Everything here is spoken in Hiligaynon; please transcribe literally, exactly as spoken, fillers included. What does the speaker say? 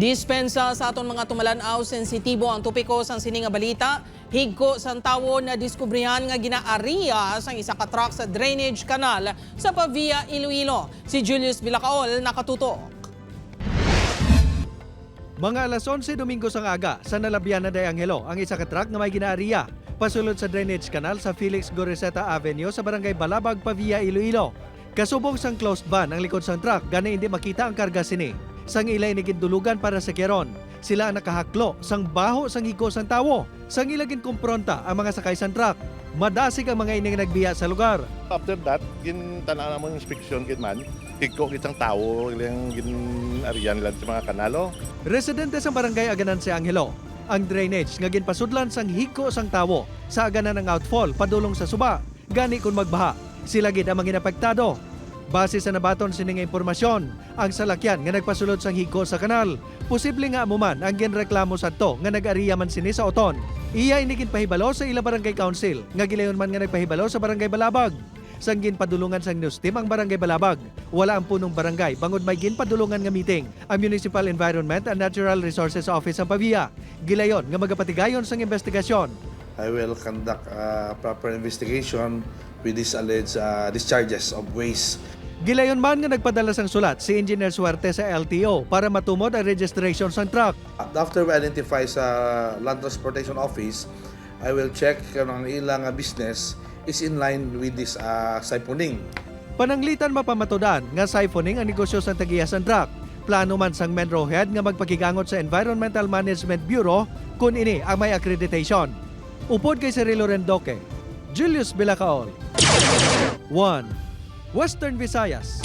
Dispensa sa aton mga tumalan-aw, sensitibo ang topiko sang sini nga balita. Higko sang tawo nadiskubrihan nga ginaariya sang isa ka truck sa drainage canal sa Pavia, Iloilo. Si Julius Bilacaol nakatutok. Mga alas onse Domingo sang aga, sa Nalabiana de Angelo ang isa ka truck nga may ginaariya pasulod sa drainage canal sa Felix Goriseta Avenue sa Barangay Balabag, Pavia, Iloilo. Kasubong sang closed van ang likod sang truck, gani indi makita ang karga sini. Sang ila ini gindulugan para sakyaron, sila ang nakahaklo sang baho sang higko sang tawo. Sang ila ginkumpronta ang mga sakay sang truck, madasig ang mga ini nga nagbiya sa lugar. After that, gintana namon inspeksyon gid man, higko gid sang tawo ilang gin-arian nila sa mga kanalo. Residente sa Barangay Aganan si Angelo, ang drainage nga ginpasudlan sang higko sang tawo sa Aganan ang outfall padulong sa suba. Gani kon magbaha, sila gid ang mangin apektado. Base sa nabaton sini nga impormasyon, ang salakyan nga nagpasulod sang higko sa kanal, posible nga amo man ang ginreklamo sadto nga nag-ariya man sini sa uton. Iya ini ginpahibalo sa ila barangay council, nga gilayon man nga nagpahibalo sa Barangay Balabag. Sang ginpadulungan sang news team ang Barangay Balabag, wala ang punong barangay bangod may ginpadulungan nga meeting ang Municipal Environment and Natural Resources Office sang Pavia. Gilayon nga magapatigayon sang investigasyon. I will conduct a proper investigation with these alleged, uh, discharges of waste. Gilayon man nga nagpadala sang sulat si Engineer Suerte sa L T O para matumod ang registration sang truck. After we identify sa Land Transportation Office, I will check kung ang ilang, uh, business is in line with this, uh, siphoning. Pananglitan mapamatudan nga siphoning ang negosyo sang tag-iya sang truck. Plano man sang Menro Head nga magpakigangot sa Environmental Management Bureau kon ini ang may accreditation. Upod kay Cirilo Rendoque, Julius Bilacaol, One Western Visayas.